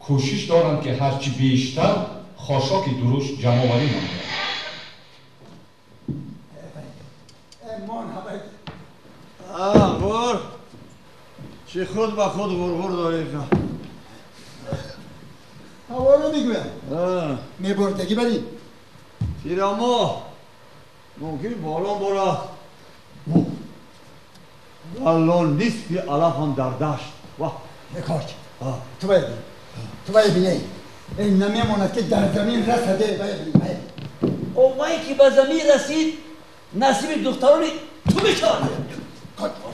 Кӯшиш доранд, ки ҳарчи бештар хошоки дурушт ҷамъоварӣ намоянд. Ғур чӣ худ ба худ ғурғур доред? Ҳаворо мегӯям, мебордагӣ барӣ тирамо мумкин борон борад, валло нисфи алафам дар дашт. Коч, ту бояд бинӣ, ту бояд бинӣ, ин намемонад, ки дар замин расаде. Бояд бинӣ. Овае ки ба замин расид, насиби духтарони ту мешавад.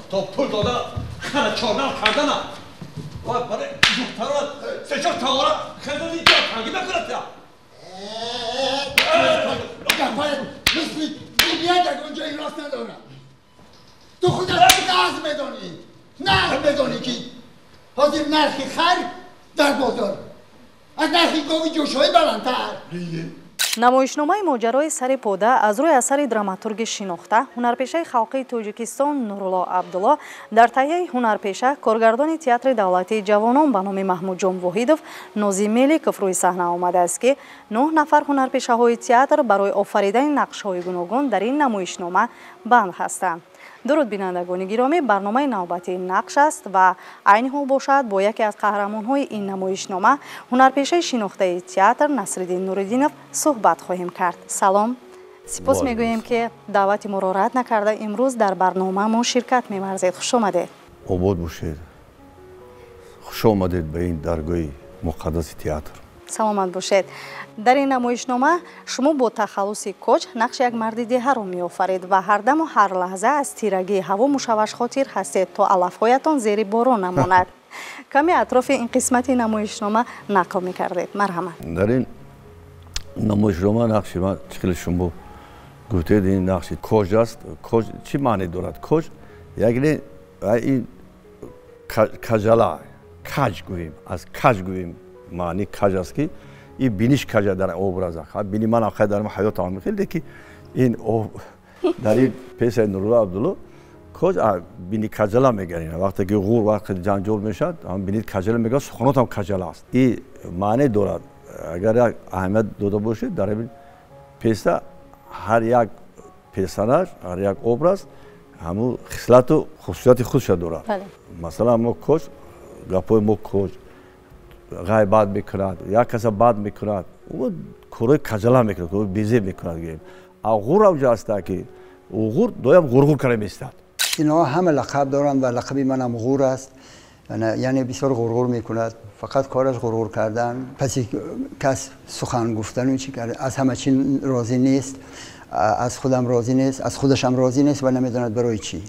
То пул дода хара чорнал кардана вай барои духтарон се-чор тағора хезони ҷо тангӣ мекунад. Гапҳоят мисли дунё ягон ҷои рост надорад. Ту худат нағз медонӣ, нағз медонӣ, ки ҳозир нархи хар дар бозор аз нархи гови ҷӯшоӣ баландтар. Намоишномаи «Моҷарои сари пода» аз рӯи асари драматурги шинохта, ҳунарпешаи халқии Тоҷикистон Нурулло Абдулло, дар таҳияи ҳунарпеша, коргардони Театри давлатии ҷавонон ба номи Маҳмудҷон Воҳидов Нозим Меликов рӯи саҳна омадааст, ки 9 нафар ҳунарпешаҳои театр барои офаридани нақшҳои гуногун дар ин намоишнома банд ҳастанд. Дуруд, бинандагони гиромӣ! Барномаи навбатии «Нақш» аст ва айни ҳол бошад, бо яке аз қаҳрамонҳои ин намоишнома, ҳунарпешаи шинохтаи театр Насриддин Нуриддинов суҳбат хоҳем кард. Салом, сипос мегӯем, ки даъвати моро рад накарда, имрӯз дар барномаамон ширкат меварзед. Хуш омадед. Обод бошед, хуш омадед ба ин даргоҳи муқаддаси театр. Саломат бошед. Дар ин намоишнома шумо бо тахаллуси Коч нақши як марди деҳаро меофаред ва ҳардаму ҳар лаҳза аз тирагии ҳаво мушавваш хотир ҳастед, то алафҳоятон зери борон намонад. Каме атрофи ин қисмати намоишнома нақл мекардед, марҳамат. Дар ин намоишнома нақши ман, чӣ хеле шумо гуфтед, ин нақши Коҷ аст. Коҷ чӣ маъне дорад? Коҷ яъне ин каҷала, каҷ гӯем, аз каҷ гӯем, маъни каҷ аст, ки ин биниш каҷа дар образа бини ман ҳаққай дар ҳаётам хеле, ки ин дар ин пьесаи Нурулло Абдулло коҷ бини каҷала мегӯянд. Вақте ки ғур вақте ҷанҷол мешавад, бинит каҷала мегӯяд, суханотам каҷала аст. Ин маъне дорад. Агар як аҳамият дода бошед, дар ин пьеса ҳар як персонаж, ҳар як образ ҳамун хислату хусусияти худша дорад. Масалан, мо коҷ, гапҳои мо коҷ ғайбат мекунад, як каса бад мекунад, корҳои каҷала мекунад, корҳои безеб мекунад гӯем. А ғур авҷа аста, ки ғур доям ғурғур карда меистад. Инҳо ҳама лақаб доранд ва лақаби манам Ғур аст, яъне бисёр ғурғур мекунад, фақат кораш ғурғур кардан, паси кас сухан гуфтану чӣ кард. Аз ҳама чи розӣ нест, аз худам розӣ нест, аз худашам розӣ нест ва намедонад барои чӣ.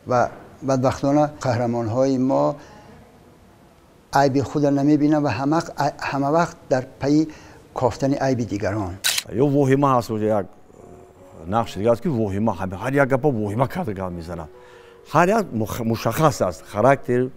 Ва бадбахтона қаҳрамонҳои мо айби худро намебинанд ва ҳама вақт дар пайи кофтани айби дигарон. Ё воҳима ҳаст, як нақши дига аст, ки воҳима ҳар як гапа воҳима карда гап мезанад. Ҳар як мушаххас аст, характер,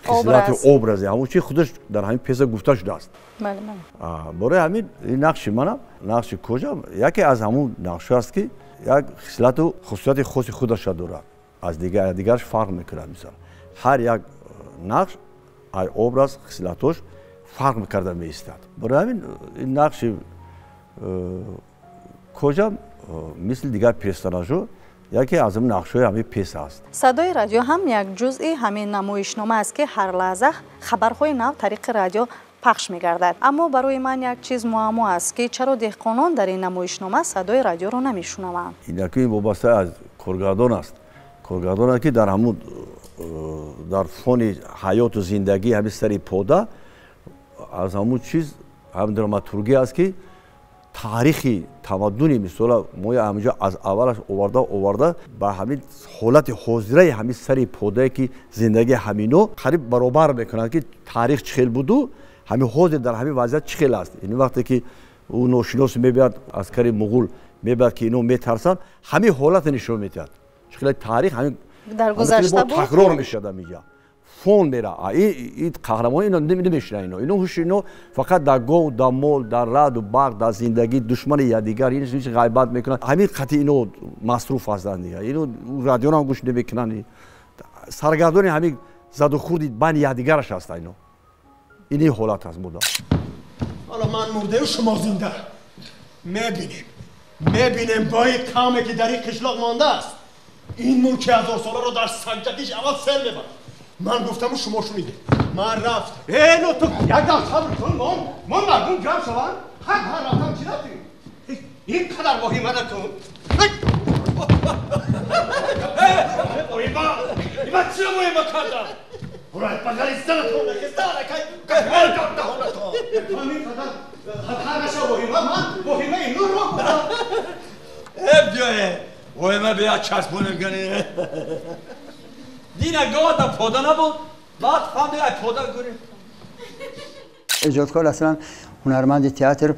хислати, образи ҳамон чи худаш дар ҳамин пьеса гуфта шудааст. Барои ҳамин ин нақши манам, нақши Коҷам, яке аз ҳамун нақшҳо аст, ки як хислату хусусияти хоси худаша дорад, аз дигараш фарқ мекунад. Мисал, ҳар як нақш ай образ, хислатош фарқ мекарда меистад. Барои ҳамин ин нақши Коҷам мисли дигар персонажҳо яке аз ҳамин нақшҳои ҳамин пьеса аст. Садои радио ҳам як ҷузъи ҳамин намоишнома аст, ки ҳар лаҳза хабарҳои нав тариқи радио пахш мегардад. Аммо барои ман як чиз муаммо аст, ки чаро деҳқонон дар ин намоишнома садои радиоро намешунаванд? Ин вобаста аз коргардон аст. Коргардон аст, ки дар ҳамун дар фони ҳаёту зиндагии ҳамин сари пода аз ҳамун чиз, ҳамин драматургия аст, ки таърихи тамаддуни мисола мо ҳаминҷо аз аввалаш оварда оварда ба ҳамин ҳолати ҳозираи ҳамин сари подае, ки зиндагии ҳамино қариб баробар мекунад, ки таърих чӣ хел буду, ҳамин ҳозир дар ҳамин вазъият чӣ хел аст. Ин вақте ки ӯ ношинос мебиёд, аскари муғул мебиёд, ки ино метарсанд, ҳамин ҳолате нишон медиҳад, чӣ хел таърих ҳамин дар гузашта буд. Такрор мешавад ҳаминҷа, фон мера. И қаҳрамон ино намешина, ино ҳуши ино фақат дар гов, дар мол, дар раъду барқ, дар зиндагӣ, душмани якдигар, ин ғайбат мекунанд, ҳамин қатъи ино масруф ҳастанд дигар. Ино радиоро гӯш намекунанд, саргардони ҳамин задухӯрди байни якдигараш ҳастанд ино. Ини ҳолат аст буда. Ҳоло ман мурдаю шумо зинда. Мебинем. Мебинем бо ин қавме ки дар ин қишлоқ мондааст. Ин мулки ҳазорсоларо дар санҷакиш аввал сел мебарад. Ман гуфтаму шумо шунидед. Ман рафтам. Э, но ту як дам сабр кун, мо мардум ҷамъ шаванд. Ҳар ҳар рафтам чӣ рафтӣ? Ин қадар воҳима накун. Воҳима! Има чиро воҳима кардам? Бурай багали занатон нахеста алакай гапҳои даҳонатон. Ҳамин қадар хатар наша воҳима, ман воҳимаи нурро гуфтам. Э, биёе. Воҳима бия часпонем кани. Дина гоҳ да пода набуд, баъд фаҳмид ай пода гурем. Эҷодкор аслан ҳунарманди театр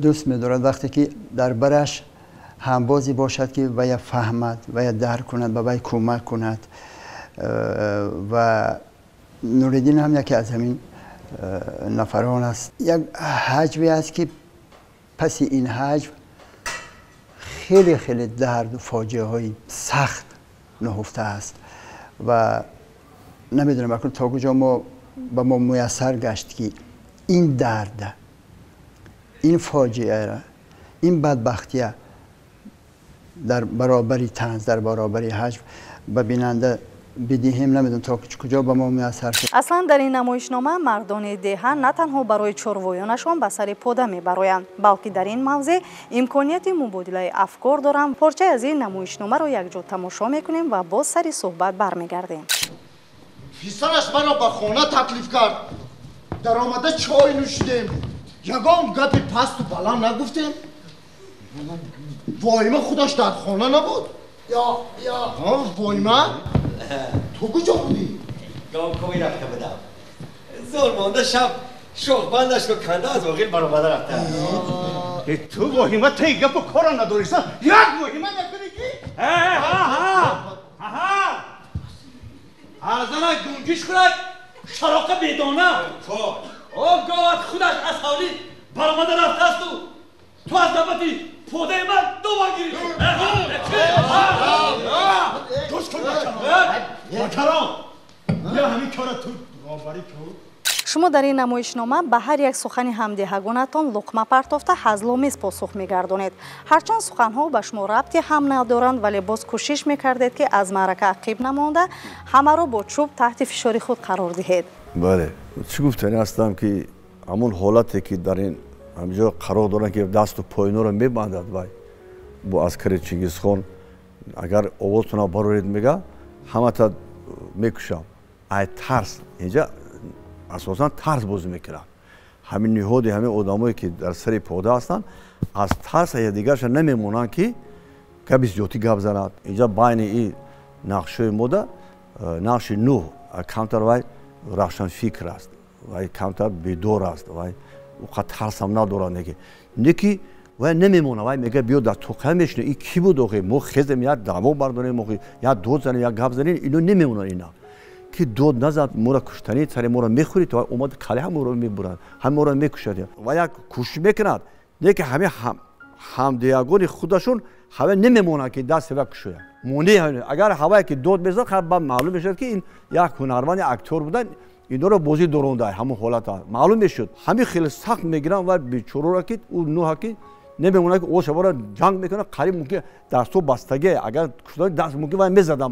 дӯст медорад вақте ки дар бараш ҳамбозе бошад ки вая фаҳмад, вая дарк кунад, ба вай кӯмак кунад. Ва Нуриддин ҳам яке аз ҳамин нафарон аст. Як ҳаҷве аст ки паси ин ҳаҷв хеле хеле дарду фоҷиаҳои сахт нуҳуфта аст ва намедонам акнун то куҷо мо ба мо муяссар гашт ки ин дарда, ин фоҷиара, ин бадбахтия дар баробари танз, дар баробари ҳаҷв ба бинанда бидиҳем. Намедонам то куҷо ба мо муяссар шуд. Аслан дар ин намоишнома мардони деҳа на танҳо барои чорвоёнашон ба сари пода мебароянд, балки дар ин мавзеъ имконияти мубодилаи афкор доранд. Порчае аз ин намоишномаро якҷо тамошо мекунем ва боз сари суҳбат бармегардем. Писараш маро ба хона таклиф кард. Даромада чой нӯшидем. Ягон гапи пасту баланд нагуфтем. Воима худаш дар хона набуд. Ё воима ту куҷо будӣ? Говковӣ рафта будам. Зор монда шаб шохбандашро канда аз оғил баромада рафта. Ту воҳима таи гапу кора надориса, як воҳима накунӣ ки? Арзанак гунҷиш хӯрад, шароқа бедона. О говат худаш аз ҳавлӣ баромада рафтаасту ту аз навбати подаи ман дума гирифт. Гӯш кун бачарон, бия ҳамин кора ту роварӣ кун. Шумо дар ин намоишнома ба ҳар як сухани ҳамдеҳагонатон луқма партофта ҳазломез посух мегардонед. Ҳарчанд суханҳо ба шумо рабте ҳам надоранд, вале боз кӯшиш мекардед ки аз маърака ақиб намонда ҳамаро бо чӯб таҳти фишори худ қарор диҳед. Бале, чӣ гуфтани ҳастам ки ҳамон ҳолате ки дар ин ҳамҷо қарор доранд ки дасту поиноро мебандад вай бо аскари Чингизхон, агар овозтона бароред мега ҳамата мекушам. Ай тарс инҷа асосан тарс бозӣ мекунанд. Ҳамин ниҳоди ҳамин одамое ки дар сари пода ҳастанд аз тарс якдигарша намемонанд ки гапи зиёдтӣ гап занад. Инҷа байни ин нақшҳои мода нақши Нуҳ камтар вай равшанфикр аст, вай камтар бедор аст, вай уқа тарсам надорад. Неки вай намемонад, вай мега биё дар тоқая мешинем, ин кӣ буд охи, мо хезем як даъво бардорем, охи як дод занем, як гап занем, ино намемонад. Ина ки дод назад, моро куштанӣ сари моро мехӯрид, то омад кале ҳам моро мебурад, ҳам моро мекушад. Ва як кӯшиш мекунад, не ки ҳамин ҳамдиягони худашон ҳава намемонад ки даст ва кушояд. Монеъ агар ҳавае ки дод мезад, баъд маълум мешавад ки ин як ҳунарманд, як актёр будан, инҳоро бозӣ доронда ҳамон ҳолата маълум мешуд. Ҳамин хеле сахт мегиранд ва бечораро ки ӯ Нуҳа ки намемонад ки о шабора ҷанг мекунад, қариб мумкин дастҳо бастагӣ, агар кушода даст мумкин вай мезадан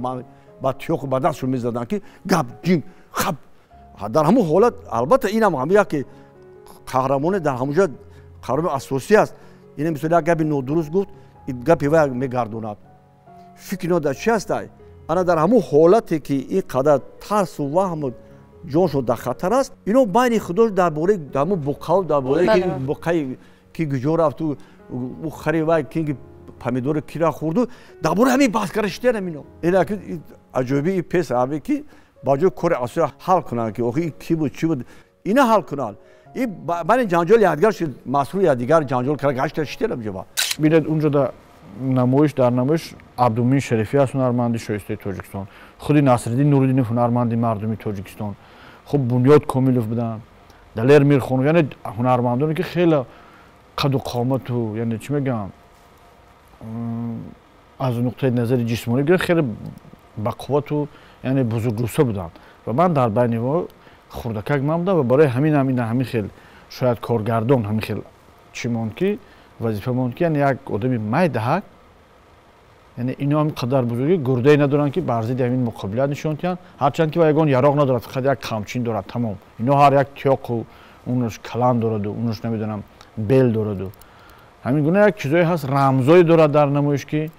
ба тиёқу ба дастшон мезаданд ки гап ҷин хаб. Дар ҳамон ҳолат албатта инам ҳам яке қаҳрамоне дар ҳамонҷо қаҳрамони асосӣ аст. Ина мисол як гапи нодуруст гуфт, гапи вай мегардонад. Фикри ино дар чи ҳастай? Ана дар ҳамон ҳолате ки ин қадар тарсу ваҳму ҷоншон дар хатар аст, ино байни худош дар бораи ҳамон буқав, дар бораи ки буқаи ки куҷо рафту ӯ хари вай ки помидори кира хӯрду, дар бораи ҳамин баҳс карда шиданам ино. Ина ки аҷоибии пес ҳаме ки ба ҷои кори асосиро ҳал кунанд ки охи ин кӣ буд, чӣ буд, ина ҳал кунанд. Ин байни ҷанҷоли якдигар шуд, масрури якдигар ҷанҷол карда гашта шиданам ҷоба. Бинед, унҷо дар намоиш, дар намоиш Абдумин Шарифӣ аст, ҳунарманди шоистаи Тоҷикистон, худи Насриддин Нуриддинов ҳунарманди мардуми Тоҷикистон, хуб Бунёд Комилов буданд, Далер Мирхонов, яъне ҳунармандоне ки хеле қаду қомату, яъне чӣ мегӯям, аз нуқтаи назари ҷисмонӣ гирифт хеле бақуввату, яъне бузургруса буданд. Ва ман дар байни мо Хурдакак ман будам ва барои ҳамин ҳам ина ҳамин хел шояд коргардон ҳамин хел чӣ монд, ки вазифа монд, ки яъне як одами майдаҳак, яъне ино ҳам қадар бузургӣ гурдае надоранд, ки бар зидди ҳамин муқобилат нишон диҳанд, ҳарчанд ки ва ягон яроқ надорад, фақат як қамчин дорад, тамом. Ино ҳар як тиёқу унаш калан дораду, унаш намедонам бел дораду, ҳамин гуна як чизое ҳаст, рамзое дорад дар намоиш, ки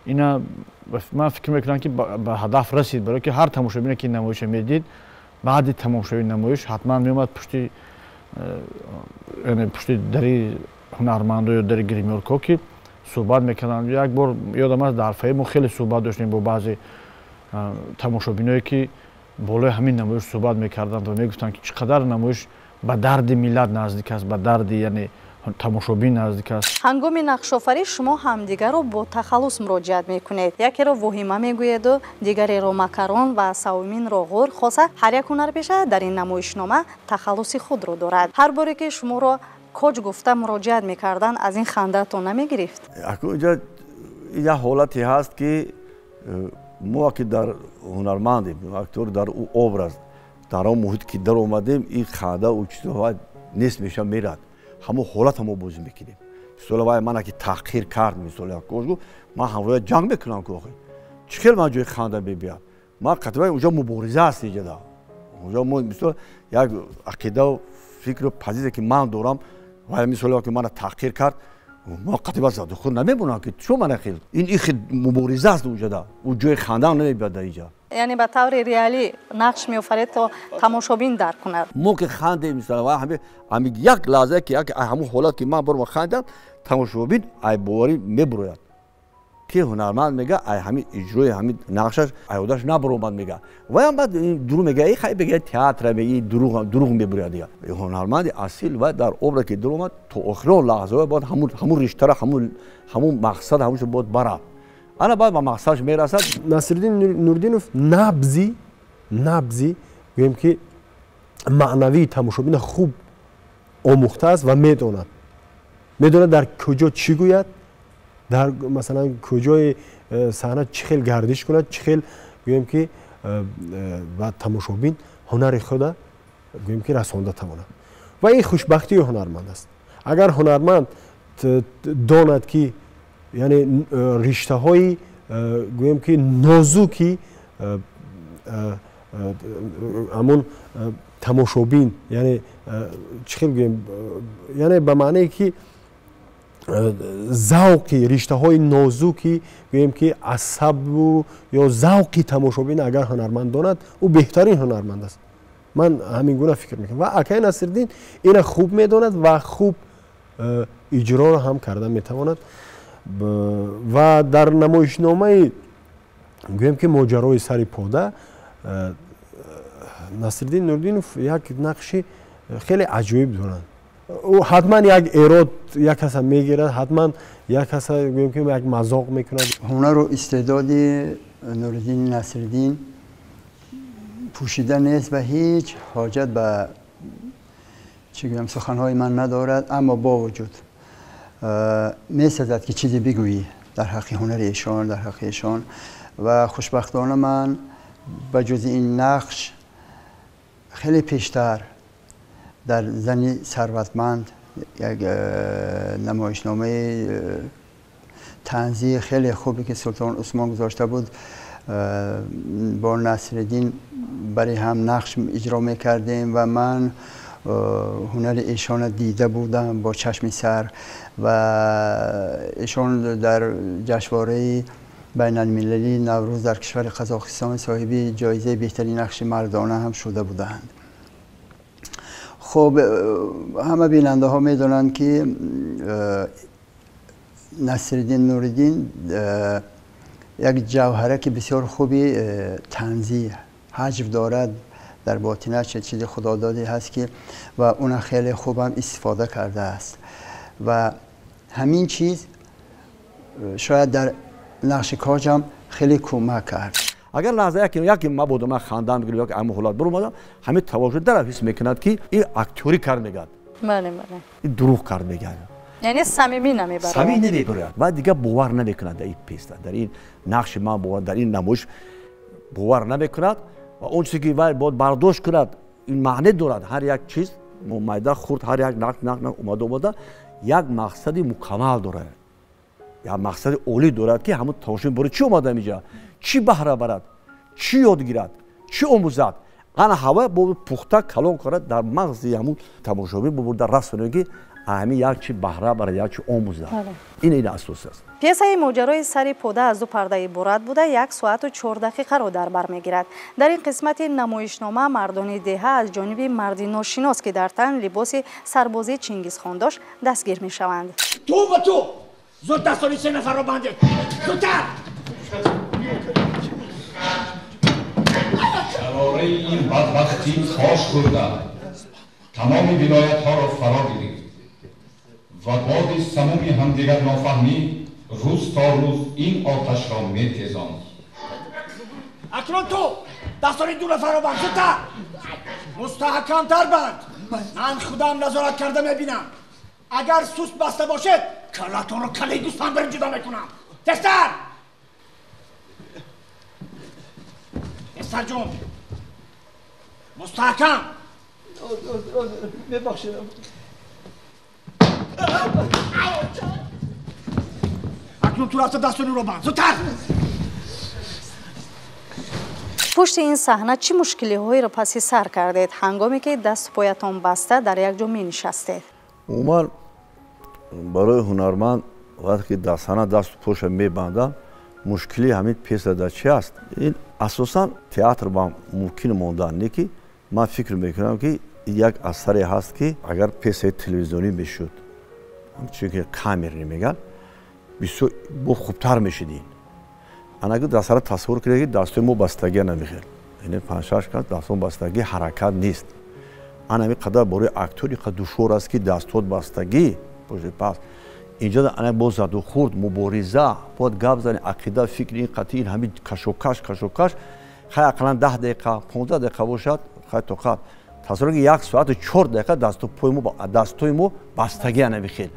ина ман фикр мекунам, ки ба ҳадаф расид, барое ки ҳар тамошобине, ки намоиша медид, баъди тамошои намоиш ҳатман меомад пушти, яъне пушти дари ҳунармандо ё дари гримёркҳо, ки суҳбат мекарданд. Як бор ёдам аст, дар фойе мо хеле суҳбат доштем бо баъзе тамошобиное, ки болои ҳамин намоиш суҳбат мекарданд ва мегуфтанд, ки чӣ қадар намоиш ба дарди миллат наздик аст, ба дарди, яъне, тамошобин наздик аст. Ҳангоми нақшофарӣ шумо ҳамдигарро бо тахаллус муроҷиат мекунед. Якеро Воҳима мегӯеду, дигареро Макарон ва савуминро Ғур. Хоса ҳар як ҳунарпеша дар ин намоишнома тахаллуси худро дорад. Ҳар боре ки шуморо Коҷ гуфта муроҷиат мекарданд, аз ин хандаатон намегирифт? Инҷа як ҳолате ҳаст, ки мо ки дар ҳунармандем, актёр, дар ӯ образ, дар он муҳит ки даромадем, ин ханда ӯ чизо нест меша, мерад. Ҳамон ҳолата мо бозӣ мекунем. Мисола, вай мана ки таҳқир кард, мисола, Коҷ гуфт, ман ҳамроя ҷанг мекунам, ки охи чӣ хел ман ҷои ханда мебиям? Ман қатъан уҷа мубориза аст иҷада. Уҷа мо, мисол, як ақидау фикру позитсия, ки ман дорам, вай, мисола, ки мана таҳқир кард, ман қатъан задухӯр намемонам, ки чо мана хел ин ихел мубориза аст уҷада, ӯ ҷои хандаам намебиёд дар иҷа. Яъне ба таври реалӣ нақш меофаред, то тамошобин дарк кунад. Мо ки хандем, мисол, ҳами як лаҳза ки ҳамун ҳолат ки ман борма хандам, тамошобин ай боварӣ мебурояд, ки ҳунарманд мега, ай ҳами иҷрои ҳами нақшаш айодаш набаромад, мега. Ваям баъд дурӯғ мега, и хай бега, театра мега, дурӯғ мебурояд дига. Ҳунарманди асил вай дар образ ки дуромад, то охирон лаҳзаҳо бояд ҳамун риштара, ҳамун мақсад, ҳамуншо бояд барад. Ана баъд ба мақсадаш мерасад. Насриддин Нуриддинов набзи, гӯем ки, маънавии тамошобина хуб омӯхтааст ва медонад дар куҷо чӣ гӯяд, дар, масалан, куҷои саҳна чӣ хел гардиш кунад, чӣ хел, гӯем ки, ба тамошобин ҳунари худа, гӯем ки, расонда тавонад. Ва ин хушбахтии ҳунарманд аст, агар ҳунарманд донад, ки, яъне, риштаҳои, гӯем ки, нозуки ҳамон тамошобин, яъне, чӣ хел гӯем, яъне ба маънае ки завқи риштаҳои нозуки, гӯем ки, асабу ё завқи тамошобин агар ҳунарманд донад, ӯ беҳтарин ҳунарманд аст. Ман ҳамин гуна фикр мекунам ва акаи Насриддин ина хуб медонад ва хуб иҷроро ҳам карда метавонад. Ва дар намоишномаи, гӯем ки, «Моҷарои сари пода» Насриддин Нуриддинов як нақши хеле аҷоиб доранд. Ӯ ҳатман як эрод як каса мегирад, ҳатман як каса, гӯем ки, як мазоқ мекунад. Ҳунару истеъдоди Нуриддини Насриддин пӯшида нест ва ҳеҷ ҳоҷат ба, чӣ гӯям, суханҳои ман надорад, аммо бо вуҷуд месазад, ки чизе бигӯӣ дар ҳаққи ҳунари эшон, дар ҳаққи эшон. Ва хушбахтона ман ба ҷузи ин нақш хеле пештар дар «Зани сарватманд», як намоишномаи танзии хеле хубе, ки Султон Усмон гузошта буд, бо Насриддин барои ҳам нақш иҷро мекардем ва ман ҳунари эшонро дида будам бо чашми сар. Ва эшон дар ҷашнвораи байналмилалии Наврӯз дар кишвари Қазоқистон соҳиби ҷоизаи беҳтарин нақши мардона ҳам шуда буданд. Хуб, ҳама бинандаҳо медонанд, ки Насриддин Нуриддин як ҷавҳараки бисёр хуби танзӣ, ҳаҷв дорад дар ботинаш, чизи худододӣ ҳаст, ки ва уна хеле хубам истифода кардааст ва ҳамин чиз шояд дар нақши Коҷам хеле кӯмак кард. Агар лаҳза яке мабодо ман хандам бигирам, яке ҳамон ҳолат баромадам, ҳамин таваҷҷӯҳ дар ҳис мекунад, ки ин актёрӣ кард мегӯяд. Бале, бале. Ин дурӯғ кард мегӯяд. Яъне самимӣ намебарояд. Самимӣ намебарояд ва дигар бовар намекунад дар ин пьеса, дар ин нақши ман бовар, дар ин намоиш бовар намекунад ва он чизе ки вай бояд бардошт кунад. Ин маъне дорад, ҳар як чиз майда хурд, ҳар як нақш нақш омада омада як мақсади мукаммал дорад, як мақсади олӣ дорад, ки ҳамон тамошобин бори чӣ омада инҷа, чӣ баҳра барад, чӣ ёд гирад, чӣ омӯзад. Ана ҳава бо пухта калон карад дар мағзи ҳамун тамошобин бубурда расонад, ки ҳамин як чи баҳра барад, як чи омӯзад. Ин асос аст. Пьесаи моҷарои сари пода аз ду парда иборат буда, 1 соату 4 дақиқаро дар бар мегирад. Дар ин қисмати намоишнома мардони деҳа аз ҷониби марди ношинос, ки дар тан либоси сарбозии Чингизхон дошт, дастгир мешаванд. Ту ва ту зуд дастони се нафарро бандед, зудтар! Шарораи ин бадбахтӣ хош хӯрда тамоми вилоятҳоро фаро гирифт ва боди самуми ҳамдигар нофаҳмӣ рӯз то рӯз ин оташро метезонд. Акнун ту дастони ду нафарро банд, зудтар, мустаҳкамтар банд. Ман худам назорат карда мебинам. Агар суст баста бошед, каллатонро каллаи гӯсфанд барин ҷудо мекунам. Тезтар! Тезтар ҷун, мустаҳкам. Мебахшед. Акнун ту рафта дастони ӯро банд, зудтар! Пушти ин саҳна чӣ мушкилиҳоеро паси сар кардед, ҳангоме ки дасту поятон баста дар як ҷо менишастед? Умуман барои ҳунарманд вақте ки дар саҳна дасту поша мебанданд, мушкили ҳамин пьеса дар чи аст? Ин асосан театр ба мумкин мондан, не ки ман фикр мекунам, ки як асаре ҳаст, ки агар пьесаи телевизионӣ мешуд, ҳамчун ки камерни мегӯянд, бисёр бо хубтар мешуд. Ин анаги дар сара тасаввур кунед, ки дастои мо бастагия намехел, яъне 5-6 кас дастон бастагӣ, ҳаракат нест. Ана ҳамин қадар барои актёр ин қадар душвор аст, ки дастот бастагӣ пас инҷо ана бо заду хурд мубориза бояд гап зани, ақида, фикри ин қатъи, ин ҳамин кашокаш кашокаш. Хай, ақаллан 10 дақиқа, 15 дақиқа бошад, хай, тоқат. Тасаввур ки 1 соату 4 дақиқа дасту пои мо, дастои мо бастагӣ. Ана хел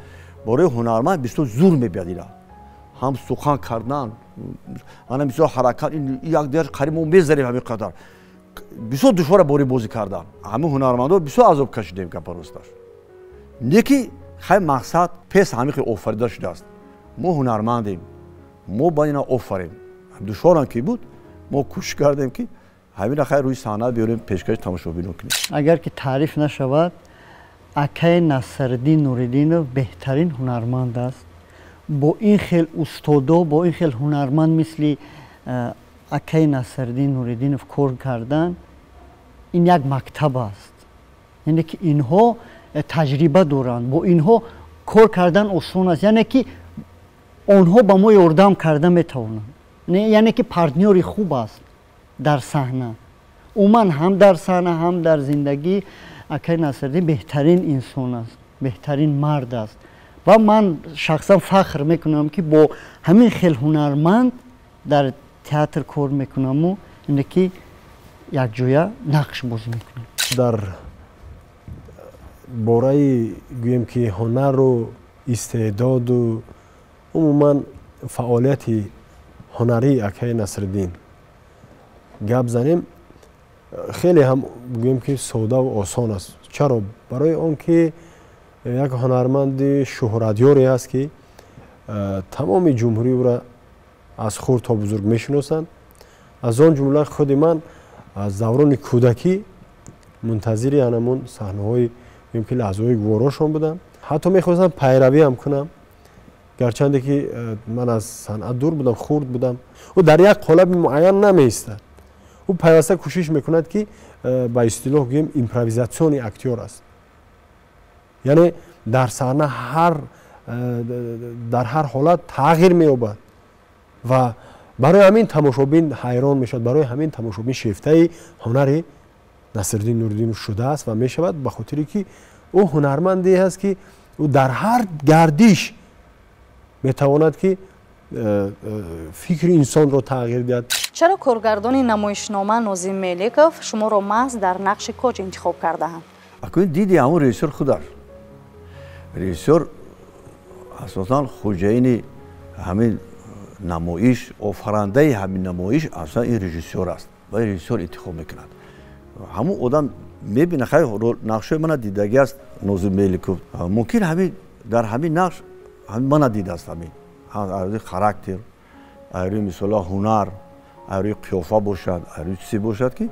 барои ҳунарманд бисёр зур мебиёд, ира ҳам сухан кардан, ана бисёр ҳаракат, як дигар қариб мо мезанем. Ҳамин қадар бисёр душвора бори бозӣ кардан. Ҳамин ҳунармандо бисёр азоб кашидем, гапа росташ. Не ки хай, мақсад пес ҳамин хел офарида шудааст. Мо ҳунармандем, мо бояд ина офарем. Душворам ки буд, мо кӯшиш кардем, ки ҳамина хай рӯи саҳна биёрем, пешкаши тамошобинон кунем. Агар ки таъриф нашавад, акаи Насриддин Нуриддинов беҳтарин ҳунарманд аст. Бо ин хел устодо, бо ин хел ҳунарманд мисли акаи Насриддин Нуриддинов кор кардан ин як мактаб аст. Яъне ки инҳо таҷриба доранд, бо инҳо кор кардан осон аст, яъне ки онҳо ба мо ёрдам карда метавонанд, яъне ки партнёри хуб аст дар саҳна. Умуман ҳам дар саҳна, ҳам дар зиндагӣ акаи Насриддин беҳтарин инсон аст, беҳтарин мард аст. Ва ман шахсан фахр мекунам, ки бо ҳамин хел ҳунарманд дар театр кор мекунаму ине ки якҷоя нақш бозӣ мекунем. Дар бораи гӯем ки ҳунару истеъдоду умуман фаъолияти ҳунарии акаи Насриддин гап занем, хеле ҳам гӯем ки содаву осон аст. Чаро? Барои он ки як ҳунарманди шӯҳратёре аст, ки тамоми ҷумҳурӣ ӯра аз хурд то бузург мешиносанд. Аз он ҷумла худи ман аз даврони кӯдакӣ мунтазири анамун саҳнаҳои, гӯем ки лаҳзаҳои гуворошон будам. Ҳатто мехостам пайравиам кунам, гарчанде ки ман аз санъат дур будам, хурд будам. Ӯ дар як қолаби муайян намеистад, ӯ пайваста кӯшиш мекунад, ки ба истилоҳ гӯем, импровизатсиони актёр аст, яъне дар саҳна дар ҳар ҳолат тағйир меёбад ва барои ҳамин тамошобин ҳайрон мешавад. Барои ҳамин тамошобин шефтаи ҳунари Насриддин Нуриддинов шудааст ва мешавад, ба хотире ки ӯ ҳунарманде ҳаст, ки ӯ дар ҳар гардиш метавонад, ки фикри инсонро тағйир диҳад. Чаро коргардони намоишнома Нозим Меликов шуморо маҳз дар нақши коҷ интихоб кардаанд? Акун диди ҳамон режиссёр худаш, режиссёр асосан хӯҷаини ҳамин намоиш, офарандаи ҳамин намоиш, аслан ин режиссёр аст ва режиссёр интихоб мекунад. Ҳамун одам Мебина, хай, нақшҳои мана дидагӣ аст Нозим Меликов. Мумкин ҳамин дар ҳамин нақш ҳамин мана дидааст, ҳамин аз рӯи характер, аз рӯи мисола ҳунар, аз рӯи қиёфа бошад, аз рӯи чизе бошад, ки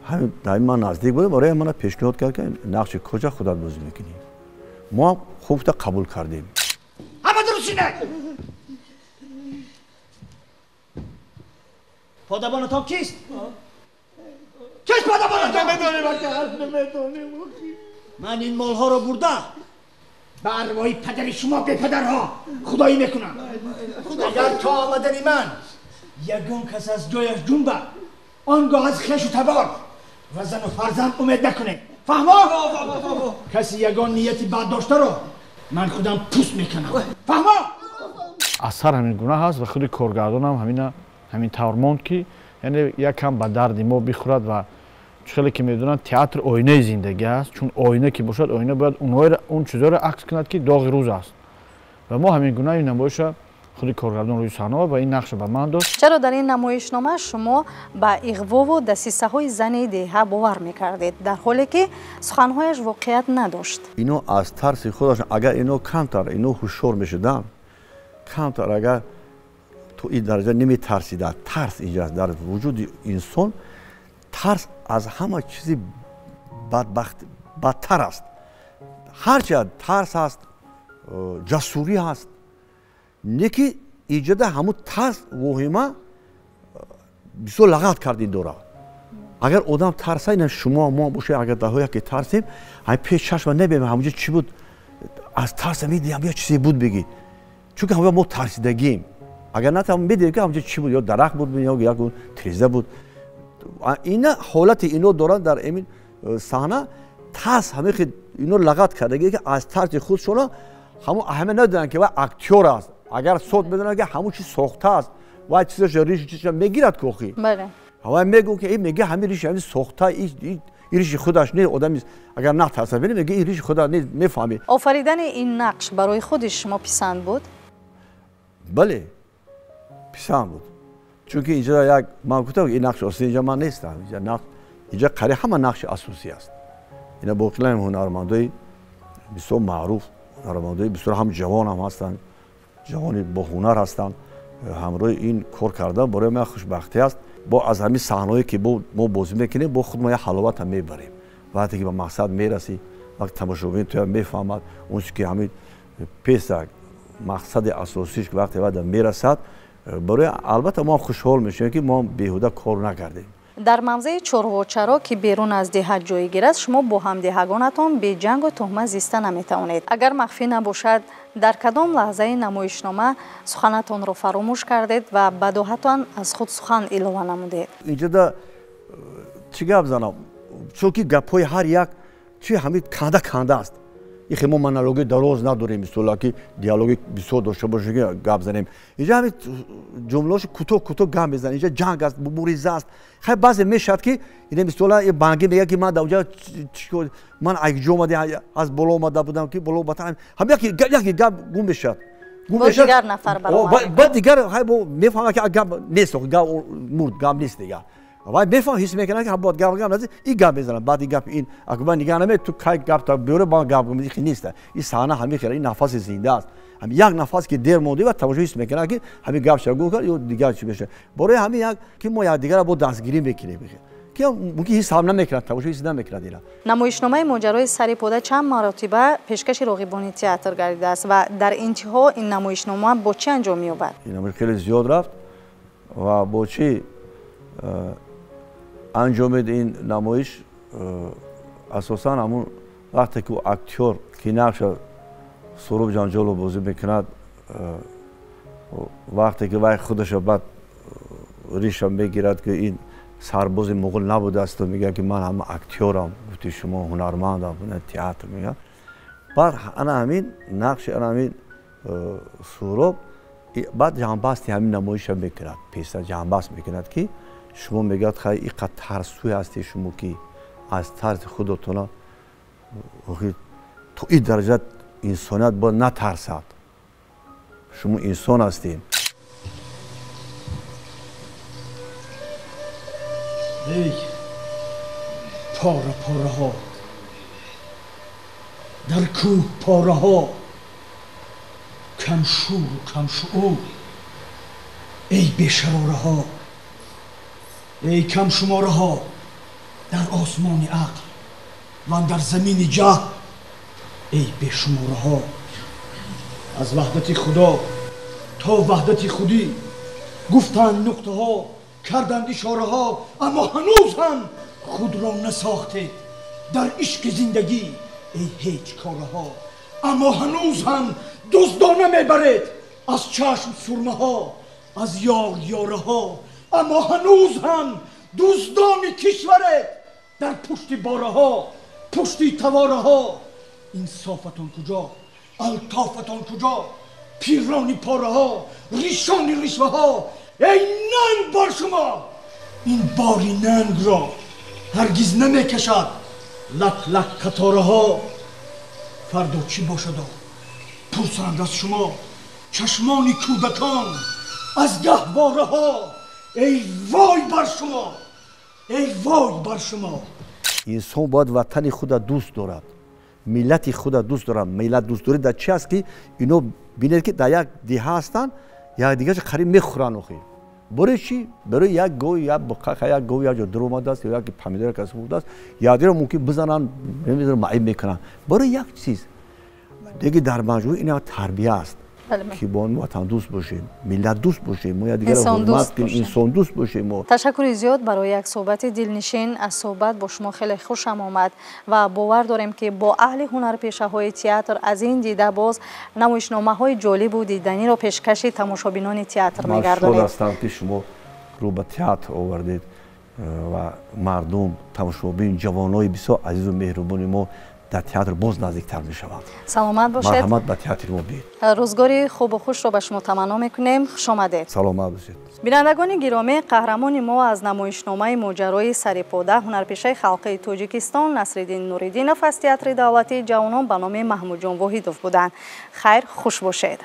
ҳамин ман наздик будам, барои мана пешниҳод кард, ки нақши куҷа худат бозӣ мекунӣ. Мо ҳам хубта қабул кардем. Ҳама дурустина! Подабонатон кист? Кист подабонатон? Намедонем, ака, намедонем. Ман ин молҳоро бурда ба арвоҳи падари шумо бепадарҳо худоӣ мекунам. Агар то омадани ман ягон кас аз ҷояш ҷунбад, он гоҳ аз хешу табор ва зану фарзанд умед накунед. Фаҳмо? Каси ягон нияти бад доштаро ман худам пӯст мекунам. Фаҳмо? Асар ҳамин гуна ҳаст ва худи коргардонам ҳамин тавр монд, ки яъне якам ба дарди мо бихӯрад. Ва хеле ки медонанд, театр оинаи зиндагӣ аст, чун оина ки бошад, оина бояд он чизҳоро акс кунад, ки доғи рӯз аст. Ва мо ҳамин гуна ин намоиша худи коргардон рӯи саҳна ва ин нақша ба ман дод. Чаро дар ин намоишнома шумо ба иғвову дасисаҳои зани деҳа бовар мекардед, дар ҳоле ки суханҳояш воқеият надошт? Ино аз тарси худашон, агар ино камтар ино ҳушёр мешуданд, камтар агар то ин дараҷа наметарсиданд. Тарс инҷа аст дар вуҷуди инсон, тарс аз ҳама чизи бадбахт бадтар аст. Ҳарчи тарс аст, ҷасурӣ ҳаст, не ки иҷода ҳамун тарс воҳима бисёр лағат кардин дорад. Агар одам тарса, ина шумо мо бошед, агар даҳо яке тарсем, ҳамин пеш чашма набинем ҳамунҷо чӣ буд, аз тарса медиҳам я чизе буд бигӣ, чунки ҳамон мо тарсидагием. Агар на медидем, ки ҳамунҷо чӣ буд, ё дарахт буд, ё як тиреза буд. Ина ҳолати ино доранд дар ин саҳна, тарс ҳамин ино лағат кардагӣ, ки аз тарси худшона ҳамон аҳамият надоданд, ки вай актёр аст. Агар сод медонанд, ки ҳамон чиз сохта аст, вай чизаша риши чизаша мегирад кохи. Вай мегӯ, ки мега ҳамин риши ҳамин сохта, ин риши худаш не, одам агар натарсад, мега ин риши худаш не, мефаҳмед. Офаридани ин нақш барои худи шумо писанд буд? Бале, писанд буд. Чунки инҷа як ман гуфтам, ин нақши асосӣ инҷа ман нестам. Инҷа нақш, инҷа қариб ҳама нақши асосӣ аст. Ина боқилаем ҳунармандои бисёр маъруф, ҳунармандои бисёр ҳам ҷавон ҳам ҳастанд, ҷавони бо ҳунар ҳастанд. Ҳамроҳи ин кор кардан барои ман хушбахтӣ аст. Бо аз ҳамин саҳнаҳое ки мо бозӣ мекунем, бо худ мо як ҳаловат ҳам мебарем. Вақте ки ба мақсад мерасӣ, вақте тамошобин туя мефаҳмад, он чизе ки ҳамин песа мақсади асосиш вақте вада мерасад, барои албатта мо хушҳол мешавем, ки мо беҳуда кор накардем. Дар мавзеи Чорвочаро, ки берун аз деҳа ҷойгир аст, шумо бо ҳамдеҳагонатон беҷангу туҳма зиста наметавонед. Агар махфӣ набошад, дар кадом лаҳзаи намоишнома суханатонро фаромӯш кардед ва бадоҳатон аз худ сухан илова намудед? Инҷода чӣ гап занам, чунки гапҳои ҳар як чи ҳамин канда канда аст. Ихе мо монологи дароз надорем, мисола ки диалоги бисёр дошта бошем, ки гап занем. Инҷа ҳамин ҷумлаҳошо кӯтоҳ кӯтоҳ гап мезанем. Инҷа ҷанг аст, мубориза аст. Хай, баъзе мешавад, ки ина мисола банги мегӯяд, ки ман дар онҷа ман айҷо омада, аз боло омада будам, ки боло батан ҳам яке гап гум мешавад. Дигар нафар баромад. Баъд дигар хай мефаҳмад, ки гап нест, гап мурд, гап нест дигар. Вай мефаҳм, ҳис мекунад, ки бояд гап гап назӣ, ин гап мезанад, баъд ин гап ин акбар нигаҳ наме, ту кай гап та биёре, ба гап ихи нест. Ин саҳна ҳамин хел, ин нафаси зинда аст. Ҳамин як нафас ки дер монди ва тамошо ҳис мекунад, ки ҳамин гап ша гум кард ё дигар чӣ мешавад. Барои ҳамин як ки мо якдигарро бо дастгирӣ мекунем, ки мумкин ҳис ҳам намекунад, тамошо ҳис намекунад ина. Намоишномаи моҷарои сари пода чанд маротиба пешкаши роғибони театр гардидааст ва дар интиҳо ин намоишнома бо чӣ анҷом меёбад? Ин намоиш хеле зиёд рафт ва бо чӣ анҷомид ин намоиш? Асосан ҳамун вақте ки актёр ки нақша Суроб Ҷанҷолов бозӣ мекунад, вақте ки вай худаша баъд риша мегирад, ки ин сарбози муғул набудааст, мегӯяд, ки ман ҳама актёрам, гуфти шумо ҳунармандам, театр мегӯяд. Баъд ана ҳамин нақши ана ҳамин Суроб баъд ҷанбасти ҳамин намоиша мекунад, песа ҷанбаст мекунад, ки шумо мегӯяд, хай, иқа тарсӯй ҳасти шумо, ки аз тарси худотона то ин дараҷа инсоният бояд натарсад. Шумо инсон ҳастед. Эй Пора пораҳо дар кӯҳ, пораҳо камшӯру камшуур, эй бешарораҳо, эй камшумораҳо, дар осмони ақл ва дар замини ҷаҳл, эй бешумораҳо. Аз ваҳдати худо то ваҳдати худӣ гуфтанд нуқтаҳо, карданд ишораҳо, аммо ҳанӯз ҳам худро насохтед дар ишқи зиндагӣ, эй ҳеҷ кораҳо. Аммо ҳанӯз ҳам дуздона мебаред аз чашм сурмаҳо, аз ёр ёраҳо, аммо ҳанӯз ҳам дуздони кишваред дар пушти бораҳо, пушти тавораҳо. Инсофатон куҷо? Алтофатон куҷо? Пирони пораҳо, ришони ришваҳо, эй нанг бар шумо! Ин бори нангро ҳаргиз намекашад лак лак қатораҳо. Фардо чӣ бошадо? Пурсанд аз шумо чашмони кӯдакон аз гаҳвораҳо. Эй вой бар шумо! Эй вой бар шумо! Инсон бояд ватани худа дӯст дорад, миллати худа дӯст дорад. Миллат дӯстдорӣ дар чи аст, ки ино бинед, ки дар як деҳа ҳастанд, якдигарша қариб мехӯранд. Охир барои чӣ? Барои як гов, як буқақа, як гов як ҷо дур омадааст ё як помидор касе хӯрдааст, якдигарро мумкин бизананд, намедонам, маъиб мекунанд барои як чиз. Деги дар маҷмӯъ ин тарбия аст, ки бо он ватандӯст бошем, миллатдӯст бошем, мо якдигарро ҳурмат кунем, инсондӯст бошем. Мо ташаккури зиёд барои як суҳбати дилнишин. Аз суҳбат бо шумо хеле хушам омад ва бовар дорем, ки бо аҳли ҳунарпешаҳои театр аз ин дида боз намоишномаҳои ҷолибу диданиро пешкаши тамошобинони театр мегардонед. Ман шод ҳастам, ки шумо рӯ ба театр овардед ва мардум, тамошобин, ҷавонои бисёр азизу меҳрубони мо дар театр боз наздиктар мешаванд. Саломат бошед. Марҳамат, ба театри мо биед. Рӯзгори хубу хушро ба шумо таманно мекунем. Хушомадед. Саломат бошед. Бинандагони гиромӣ, қаҳрамони мо аз намоишномаи моҷарои сарипода ҳунарпешаи халқии Тоҷикистон Насриддин Нуриддинов аз Театри давлатии ҷавонон ба номи Маҳмудҷон Воҳидов буданд. Хайр, хуш бошед.